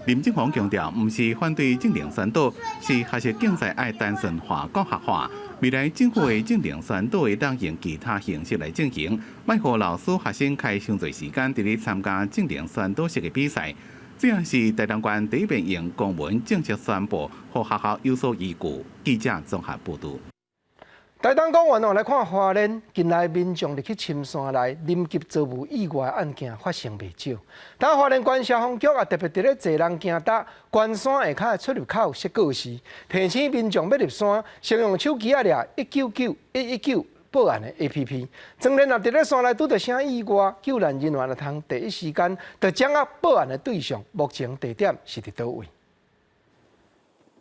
林正宏強調，毋是反對政令宣導，是學習競賽愛單純化、教學化。未來政府的政令宣導會當用其他形式來進行，莫予老師、學生開傷濟時間佇咧參加政令宣導式的比賽。這也是台東縣第一遍用公文正式宣布，予學校有所依據。記者綜合報導。
台東講完哦，來看花蓮，近來民眾入去深山內臨急遭遇意外案件發生袂少。但花蓮縣消防局也特別佇咧濟人行搭關山下跤的出入口設告示，提醒民眾欲入山，先用手機仔掠199 119報案的 APP。當然，若佇咧山內拄著啥意外，救難人員會通第一時間就掌握報案的對象，目前地點是佇佗位。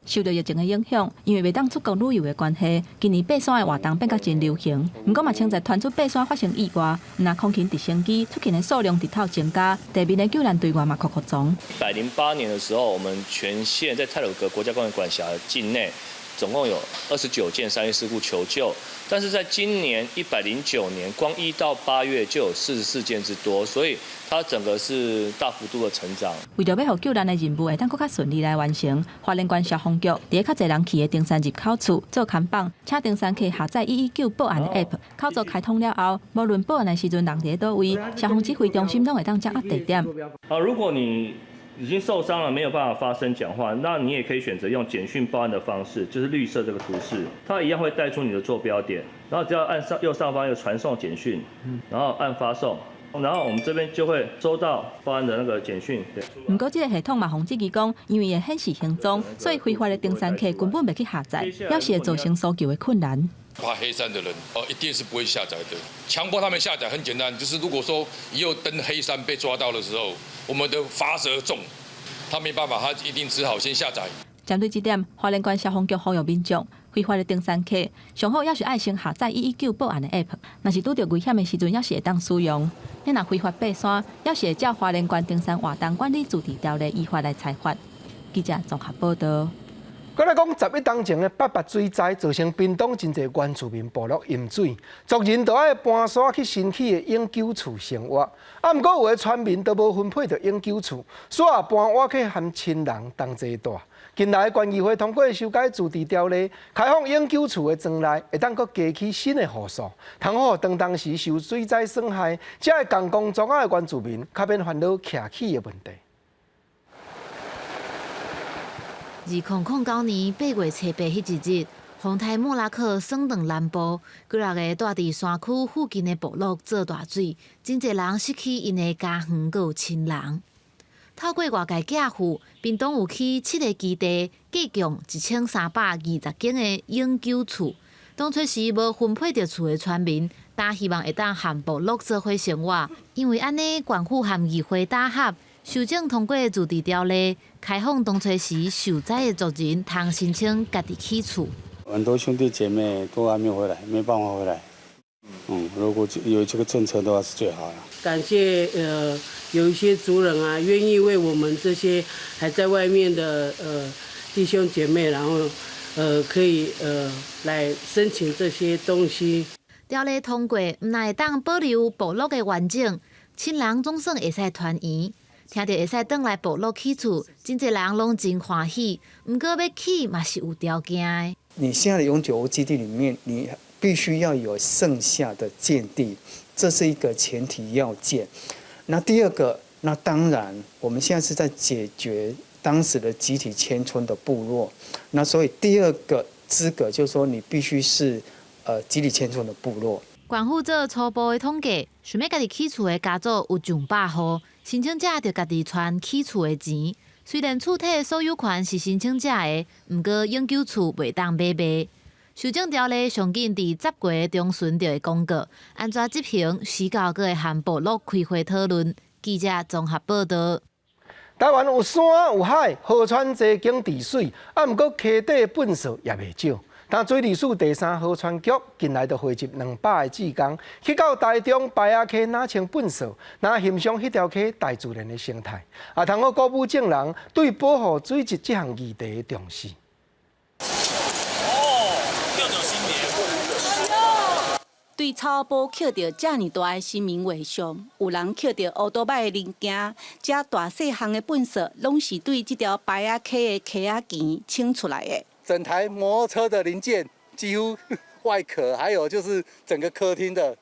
受著疫情的影響，因為袂當出國旅遊的關係，今年爬山的活動變甲真流行。毋過嘛，穿濟傳出爬山發生意外，毋但空勤直升機出勤的數量直透增加，地面的救難隊員嘛擴擴充。
108年的時候，我們全縣在太魯閣國家公園管轄境內，總共有29件山域事故求救，但是在今年109年，光1到8月就有44件之多，所以它整個是大幅度的成長。
為著欲予救難的任務會當閣較順利來完成，花蓮縣消防局佇咧較濟人去的登山入口處做看板，請登山客下載119報案的 App，口座開通了後，無論報案的時陣人佇咧佗位，消防指揮中心攏會當掌握地點。
啊，如果你已經受傷了，沒有辦法發聲講話，那你也可以選擇用簡訊報案的方式，就是綠色這個圖示，它一樣會帶出你的坐標點，然後只要按上右上方有傳送簡訊，然後按發送，然後我們這邊就會收到報案的那個簡訊。
毋過這個系統嘛，予人質疑講，因為會顯示行蹤，所以非法的登山客根本袂去下載，猶是會造成搜救的困難。
怕黑山的人哦，一定是不會下載的。強迫他們下載很簡單，就是如果說以後登黑山被抓到的時候，我們的罰則重，他沒辦法，他一定只好先下載。
針對這點，花蓮縣消防局呼籲民眾，非法的登山客，上好猶是愛先下載119報案的 App，若是拄著危險的時陣，猶是會當使用。你若非法爬山，猶是會照花蓮縣登山活動管理自治條例依法來裁罰。記者綜合報導。
閣來講，11冬前的八八水災造成屏東真濟原住民部落淹水，族人都愛搬徙去新起的永久厝生活。啊，毋過有的村民都無分配著永久厝，煞搬倚去和親人同齊蹛。近來縣議會通過修改自治條例，開放永久厝的莊內會當閣加起新的戶數，通予當當時受水災損害，才會共工莊仔的原住民較免煩惱徛起的問題。
2009年8月初八彼一日，風颱莫拉克闖蕩南部，幾若个蹛佇山區附近的部落做大水，真濟人失去𪜶的家園閣有親人。透過外界寄付，屏東有起七个基地，計共1320間的永久厝。當初時無分配著厝的村民，焦希望會當和部落做伙生活，因為按呢，縣府和議會打合，修正通過自治條例，開放當初時受災的族人通申請家己起厝。
很多兄弟姐妹都還沒有回來，沒辦法回來。如果有這個政策的話，是最好的。
感謝有一些族人啊，願意為我們這些還在外面的弟兄姐妹，然後可以來申請這些東西。
條例通過，毋但會當保留部落的完整，親人總算會使團圓。聽著會使轉來部落起厝，真濟人攏真歡喜。毋過欲起嘛是有條件的。
你現在的永久屋基地裡面，你必須要有剩下的建地，這是一個前提要件。那第二個，那當然我們現在是在解決當時的集體遷村的部落，那所以第二個資格就是說你必須是集體遷村的部落。
縣府做初步的統計，想欲家己起厝的家族有上百戶，申請者著家己揣起厝的錢。雖然厝體所有權是申請者的，毋過永久厝袂當買賣。修正條例上緊佇10月中旬就會公告，按怎執行，時到閣會和部落開會討論。記者綜合報道。
台灣有山有海，河川濟景地媠，啊，毋過溪底糞掃也袂少。但水利署第三河川局近來就匯集200个志工，去到台中排仔溪若清糞掃，若欣賞彼條溪大自然的生態，也通好鼓舞眾人對保護水質這項議題的重視。
哦，叫做新年。
對草埔抾著遮爾大的神明畫像，有人抾著烏多擺的零件，遮大細項的糞掃，攏是對這條排仔溪的溪仔墘清出來的。
整台摩托車的零件，幾乎外殼，還有就是整個客廳的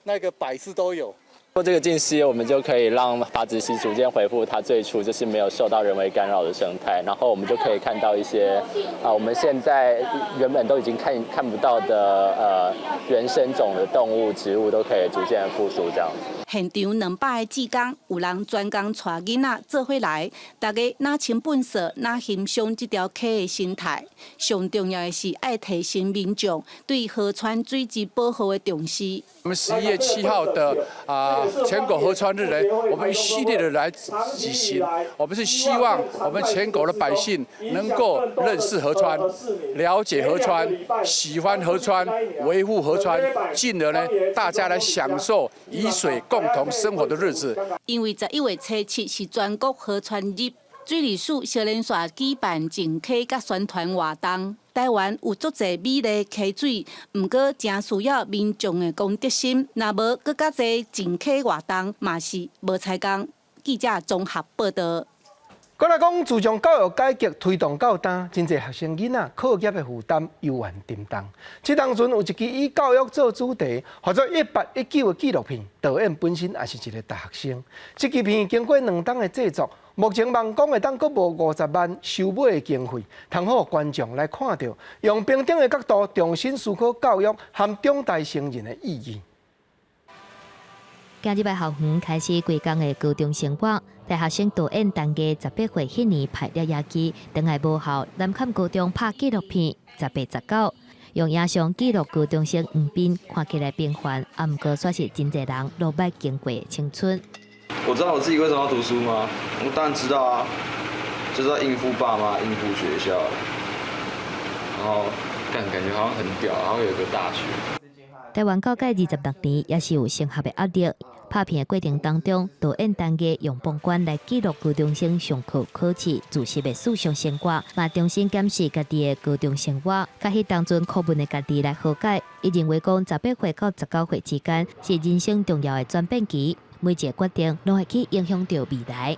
那個擺飾都有。
做這個淨溪，我們就可以讓筏子溪逐漸恢復它最初就是沒有受到人為干擾的生態，然後我們就可以看到一些啊，我們現在原本都已經看不到的原生種的動物、植物都可以逐漸復甦這樣子。
現場200个志工，有人專工帶囡仔做伙來，大家若清糞掃，若欣賞這條溪的生態。上重要的是愛提升民眾對河川水質保護的重視。
我們11月7號的全國河川日呢，我們一系列的來舉行，我們是希望我們全國的百姓能夠認識河川、了解河川、喜歡河川、維護河川，進而呢大家來享受與水共同生活的日子。
因為11月初7是全國河川日，水利署小連續舉辦淨溪佮宣傳活動。台灣有足濟美麗溪水，毋過誠需要民眾的公德心。若無閣較濟淨溪活動，嘛是無彩工。記者綜合報道。
閣來講，自從教育改革推動到今，真濟學生囡仔課業的負擔猶原沉重。這當陣有一支以教育做主題，號做1819的紀錄片，導演本身也是一个大學生。這支片經過2冬的製作，目前望講會當閣募50萬收尾的經費，通予觀眾來看著，用平等的角度重新思考教育和長大成人的意義。
今日來校園開始規工的高中生活，大學生導演陳藝18歲彼年拍攝野機，轉來母校南崁高中拍紀錄片《十八十九》，用影像記錄高中生黃斌，看起來平凡，啊，毋過煞是真濟人攏捌經過的青春。
我知道我自己為什麼要讀書嗎？我當然知道啊，就是要應付爸媽，應付學校，然後感覺好像很屌，然後有個大學。
台灣教改26年，也是有升學的壓力。拍片的過程當中，導演陳藝用旁觀來記錄高中生上課、考試、自習的日常生活，嘛重新檢視家己的高中生活，佮彼當陣苦悶的家己來和解。伊認為講，18歲到19歲之間是人生重要的轉變期，每一个決定攏會去影響著未來。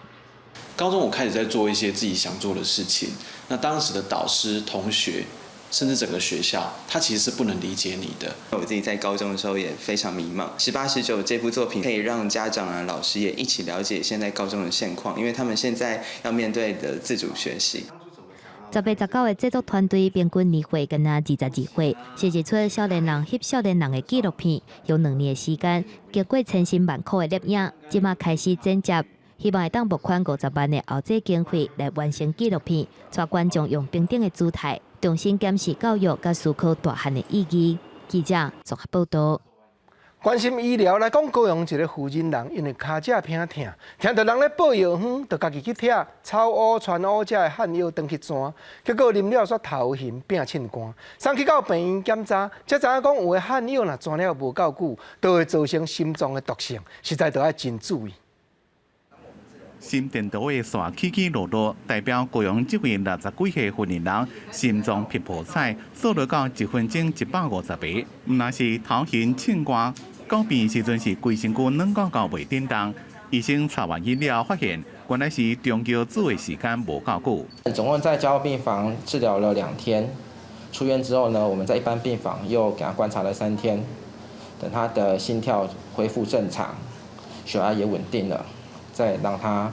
高中我開始在做一些自己想做的事情，那當時的導師、同學，甚至整個學校，他其實是不能理解你的。
我自己在高中的時候也非常迷茫。十八十九這部作品可以讓家長啊、老師也一起了解現在高中的現況，因為他們現在要面對的自主學習。
10月19的製作團隊平均年歲敢若22歲，是一齣少年人翕少年人的紀錄片，用2年的時間，經過千辛萬苦的攝影，這馬開始剪接，希望會當募款50萬的後製經費來完成紀錄片，帶觀眾用平等的姿態重新檢視教育佮思考大漢的意義。記者綜合報道。
關心醫療來講，高雄一个婦人人因為跤脊偏疼，聽著人咧報藥方，就家己去拆草烏、川烏遮的漢藥轉去煎，結果啉了煞頭暈、變凊汗，送去到病院檢查，才知影講有的漢藥若煎了無夠久，就會造成心臟的毒性，實在著愛真注意。
心電圖的線起起落落，代表高雄這位60幾歲婦人心臟噼噗彩，掃落到一分鐘150個，毋但是頭暈凊汗，到病院時陣是規身軀軟到到袂振動。醫生查完以了，發現原來是中藥煮的時間無夠久。
總共在加護病房治療了2天，出院之後呢，我們在一般病房又給他觀察了3天，等他的心跳恢復正常，血壓也穩定了，再讓他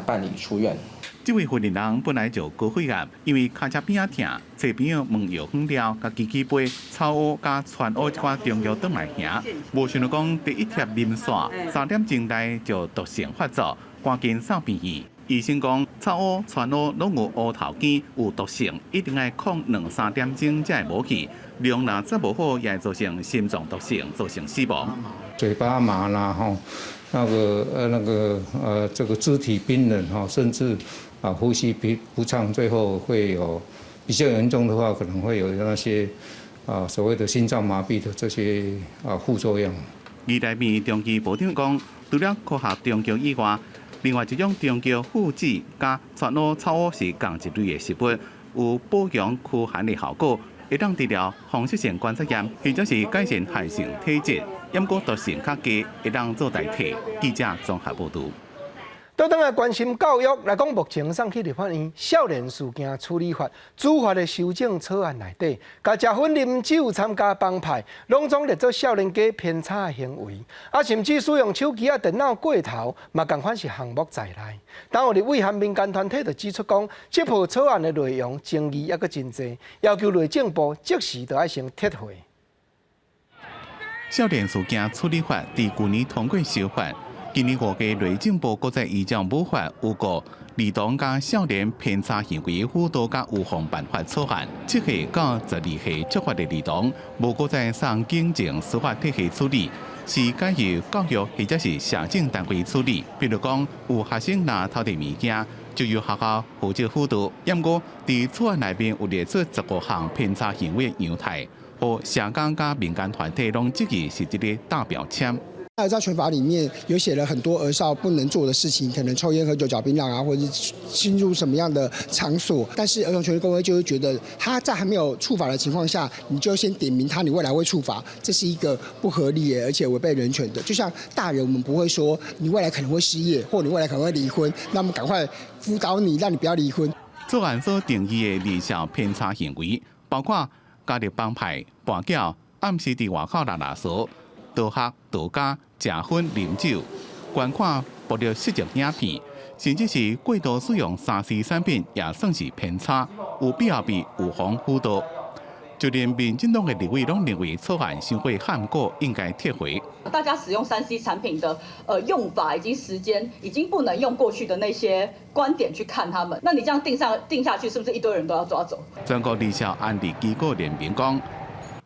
辦理出院。
這位婦人本來就高血壓，因為跤脊邊仔疼，揣朋友問藥方了，家己去買草烏佮川烏這款中藥轉來行，無想著講第一帖啉煞，3點鐘內就毒性發作，趕緊送病院。醫生講草烏、川烏攏有烏頭鹼，有毒性，一定愛控兩三點鐘才會無去。量若再無好，也會造成心臟毒性，造成死亡。
嘴巴麻啦，吼，那個這個肢體冰冷哈，甚至啊呼吸不暢，最後會有比較嚴重的話，可能會有那些啊所謂的心臟麻痹的這些啊副作用。
宜來病中醫部長講，除了科學中藥以外，另外一種中藥附子佮川烏草烏是仝一類的食物，有補陽驅寒的效果，會當治療風濕性關節炎，或者是改善寒性體質。毋過毒性較低，會當做代替。記者綜合報導。
倒轉來關心教育來講，目前送去立法院少年事件處理法主法的修正草案內底，共食薰、啉酒、參加幫派，攏總列做少年家偏差的行為，啊，甚至使用手機仔、電腦過頭，嘛仝款是項目在內。但有立委和民間團體就指出講，這部草案的內容爭議猶閣真濟，要求內政部即時就愛先撤回。
少年事件處理法佇舊年通過修法。今年5月，內政部閣再依照母法預告兒童佮少年偏差行為輔導佮預防辦法草案，7歲到12歲觸法的兒童，無閣再送警政司法體系處理，是改由教育或者是社政單位處理。比如講，有學生若偷摕物件，就由學校負責輔導。毋過，佇草案內面有列出15項偏差行為的樣態，予社工佮民間團體攏質疑是佇咧貼標籤。
兒少權法裡面有寫了很多兒少不能做的事情，可能抽菸、喝酒、嚼檳榔啊，或者是進入什麼樣的場所。但是兒童權利公會就會覺得，他在還沒有觸法的情況下，你就先點名他，你未來會觸法，這是一個不合理而且違背人權的。就像大人，我們不會說你未來可能會失業，或你未來可能會離婚，那麼趕快輔導你，讓你不要離婚。
草案所定義的兒少偏差行為，包括加入幫派、跋筊、暗時佇外口拉垃圾、逃學、逃家、食薰、啉酒、觀看暴力色情影片，甚至是過度使用3C 產品，也算是偏差，有必要被預防輔導。就連民進黨的立委攏認為草案傷過罕過，應該撤回。
大家使用3C 產品的用法，已經時間已經不能用過去的那些觀點去看他們。那你這樣定下去，是不是一堆人都要抓走？
全國兒少安置機構聯盟講，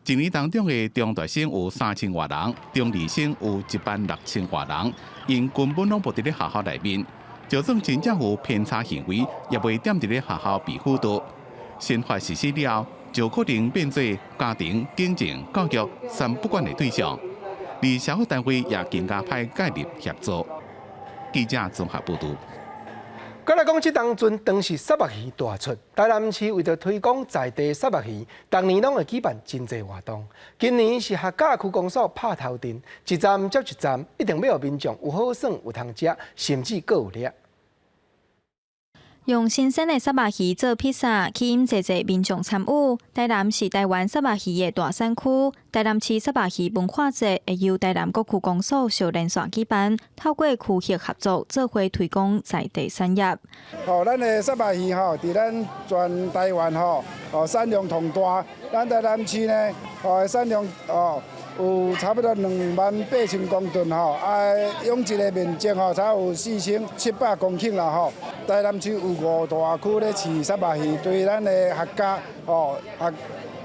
一年當中的中大生有3000外人，中二生有1萬6千外人，𪜶根本攏無佇咧學校內面，就算真正有偏差行為，也袂踮佇咧學校被輔導。新法實施了，就可能變做家庭、警政、教育三不管的對象，而社會單位也更加歹介入協助。記者綜合報導。
閣來講，這當陣當時虱目魚大出，台南市為著推廣在地虱目魚，逐年攏會舉辦真濟活動。今年是學甲區公所拍頭陣，一站接一站，一定欲予民眾有好耍、有通食，甚至閣有掠。
用新鮮的虱目魚做披薩，吸引濟濟民眾參與。台南是台灣虱目魚的大產區，台南市虱目魚文化節會由台南各區公所相連線舉辦，透過區域合作，做伙推廣在地產業。
吼，咱的虱目魚吼，佇咱全台灣吼，哦產量上大。咱台南市呢，哦產量哦有差不多28,000公噸吼，啊養殖的面積吼，才有4700公頃啦吼。台南市有五大區咧飼虱目魚，對咱的客家吼、客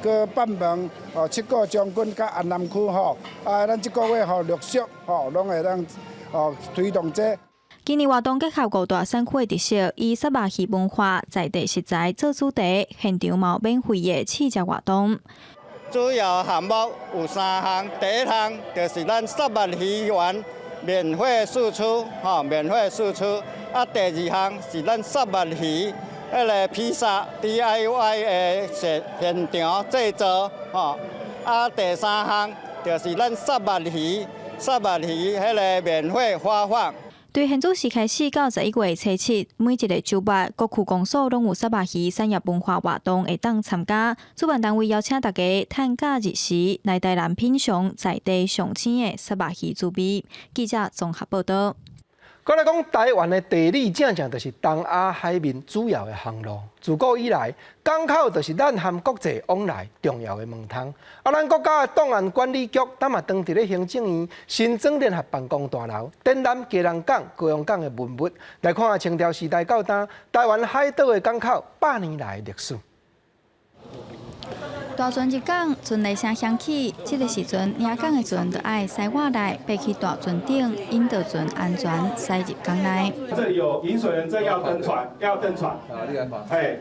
閣北門、哦七股將軍佮安南區吼，啊，咱這個月吼陸續吼攏會當哦推動這。
今年活動結合五大產區的特色，以虱目魚文化在地食材做主題，現場嘛有免費的試食活動。
主要項目有三項，第一項就是咱虱目魚丸免費試吃，吼，免費試吃。啊，第二項是咱虱目魚彼个披薩 DIY 的現現場製作，吼。啊，第三項就是咱虱目魚，虱目魚彼个免費發放。
對現主時開始到11月初七，每一個週末，各區公所攏有虱目魚產業文化活動會當參加。主辦單位邀請大家趁假日時來台南品嚐在地上鮮的虱目魚滋味。記者綜合報道。
閣來講台灣的地理正正就是東亞海面主要的航路。自古以來，港口就是咱和國際往來重要的門通。啊，咱國家的檔案管理局，當嘛當佇咧行政院新莊聯合辦公大樓展覽基隆港、高雄港的文物，來看清朝時代到今，台灣海島的港口百年來的歷史。
大船入港，船螺聲響起，這個時陣，領港的船就愛駛外來，爬去大船頂，引導船安全駛入港內。
這裡有引水人正要登船，要登船。嘿，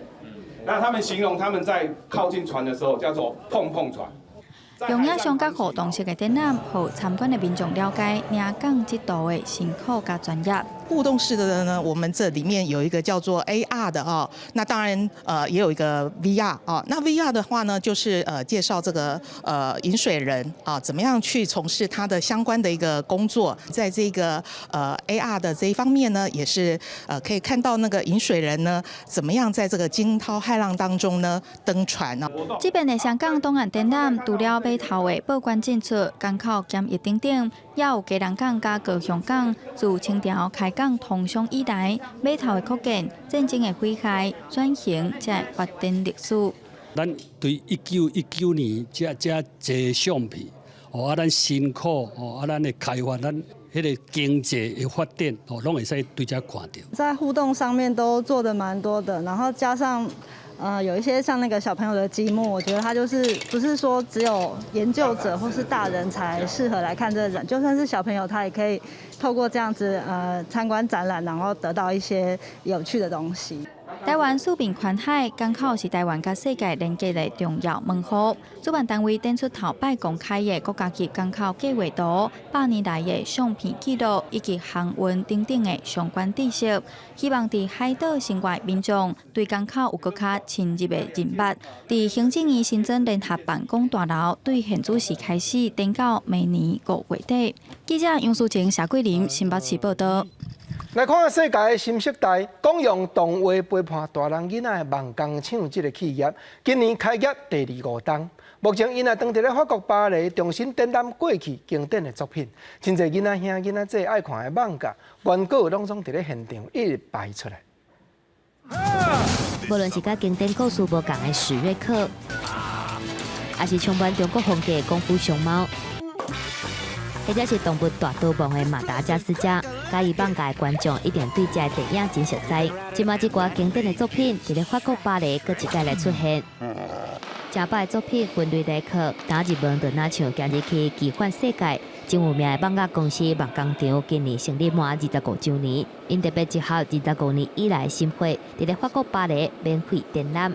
那他們形容他們在靠近船的時候叫做碰碰船。
用影像佮互動式的展覽，予參觀的民眾了解領港這道的辛苦佮專業。
互動式的呢，我們這裡面有一個叫做 AR 的哦，那當然也有一個 VR 哦。那 VR 的話呢，就是介紹這個引水人啊，怎麼樣去從事他的相關的一個工作，在這個AR 的這一方面呢，也是可以看到那個引水人呢，怎麼樣在這個驚濤駭浪當中呢登船呢。
這邊的香港檔案展覽，除了碼頭的報關進出、港口檢疫等等，也有基隆港佮高雄港自清朝開港通商以來，碼頭的擴建、戰爭的毀害、轉型，這發展歷史。
咱對1919年這這濟相片，哦啊，咱辛苦哦啊，咱的開發，咱彼个經濟的發展，哦，攏會使對這看著。
在互動上面都做得蠻多的，然後加上，有一些像那個小朋友的積木，我覺得他就是不是說只有研究者或是大人才適合來看這個展，就算是小朋友，他也可以透過這樣子參觀展覽，然後得到一些有趣的東西。
台灣四面環海，港口是台灣佮世界連結的重要門戶。主辦單位展出頭擺公開的國家級港口計劃圖、百年來的相片記錄以及航運等等的相關知識，希望佇海島生活的民眾對港口有閣較深入的認捌。佇行政院新莊聯合辦公大樓，對現主時開始，展到明年5月底。記者楊淑晴、謝桂林新北市報道。
來看世界的新世代，講用動畫陪伴大人囡仔的夢工廠這个企業，今年開業第二五冬。目前𪜶也當佇咧法國巴黎重新展覽過去經典的作品，真濟囡仔兄、囡仔姊愛看的漫畫，原稿攏總佇咧現場一直擺出來。
無論是佮經典故事無仝的史瑞克，抑是充滿中國風格的功夫熊貓，或者是動物大逃亡的馬達加斯加，佮意漫畫的觀眾一定對這个電影真熟悉。這馬這寡經典的作品，佇咧法國巴黎閣一擺來出現。成百的作品分類來看，打入門就若像行入去奇幻世界。真有名的漫畫公司夢工廠今年成立滿25週年，𪜶特別集合25年以來心血，佇咧法國巴黎免費展覽。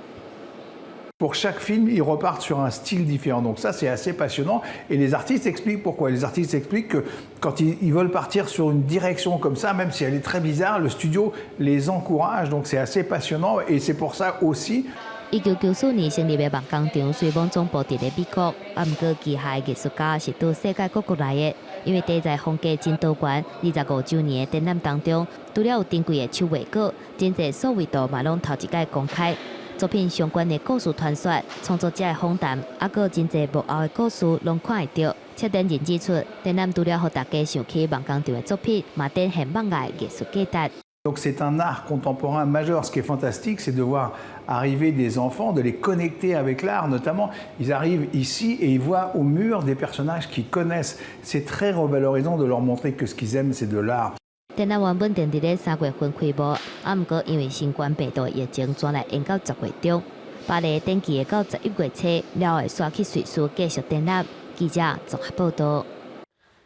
Pour chaque film, ils repartent sur un style différent. Donc ça, c'est assez passionnant. Et les artistes expliquent pourquoi. Les artistes expliquent que quand ils veulent partir sur une direction comme ça, même si elle est très bizarre, le studio les encourage. Donc c'est assez passionnant et c'est pour ça aussi.
1994年成立的夢工場雖罔總部佇咧美國，啊，毋過旗下的藝術家是對世界各國來的。因為題材風格真多元，25週年的展覽當中，除了有珍貴的手畫稿，真濟數位圖嘛攏頭一擺公開。作品相關的故事傳說、創作者的訪談，啊，閣有真濟幕後的故事，攏看會著。策展人指出，展覽除了予大家想起夢工場的作品，嘛展現夢藝藝術價值。
Donc c'est un art contemporain majeur. Ce qui est fantastique, c'est de voir arriver des enfants, de les connecter avec l'art. Notamment, ils arrivent ici et ils voient au mur des personnages qu'ils connaissent. C'est très revalorisant de leur montrer que ce qu'ils aiment, c'est de l'art.
展覽原本定佇咧3月份開幕，啊，毋過因為新冠病毒疫情，轉來延到10月中。巴黎登記會到11月初了後會徙去瑞士繼續展覽。記者綜合報導。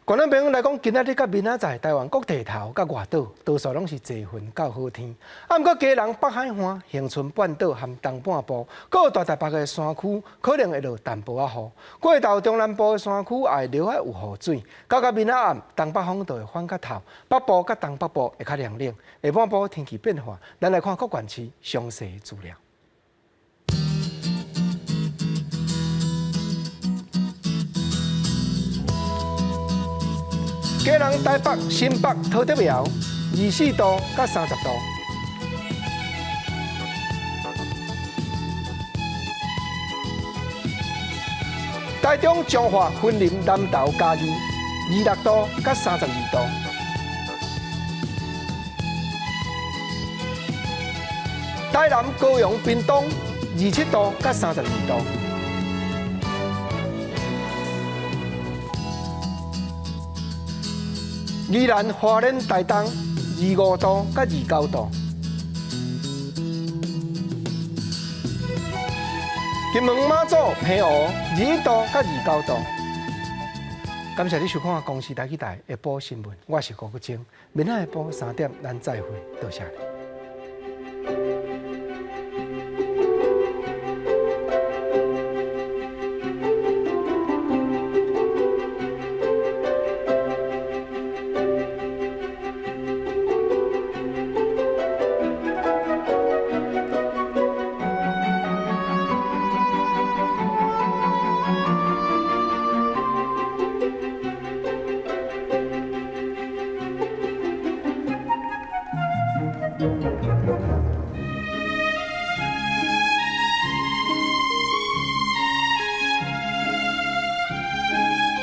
觀眾朋友來講，今仔日佮明仔載，台灣各地頭佮外島，多數攏是濟雲到好天。啊，毋過基隆北海岸、恆春半島和東半部，閣有大台北的山區，可能會落淡薄仔雨。過頭中南部的山區也會落仔有雨水。到到明仔暗，東北風就會反較透，北部佮東北部會較涼冷。下半晡天氣變化，咱來看各縣市詳細資料。基隆、台北、新北、桃竹苗，24度佮30度。台中、彰化、雲林、南投、嘉義，26度佮32度。台南、高雄、屏東，27度佮32度。宜蘭、花蓮、台東，25度佮29度。金門、馬祖、澎湖，21度佮29度。感謝你收看《公視台語台》下晡新聞，我是郭國晶。明仔下晡3點，咱再會，多謝你。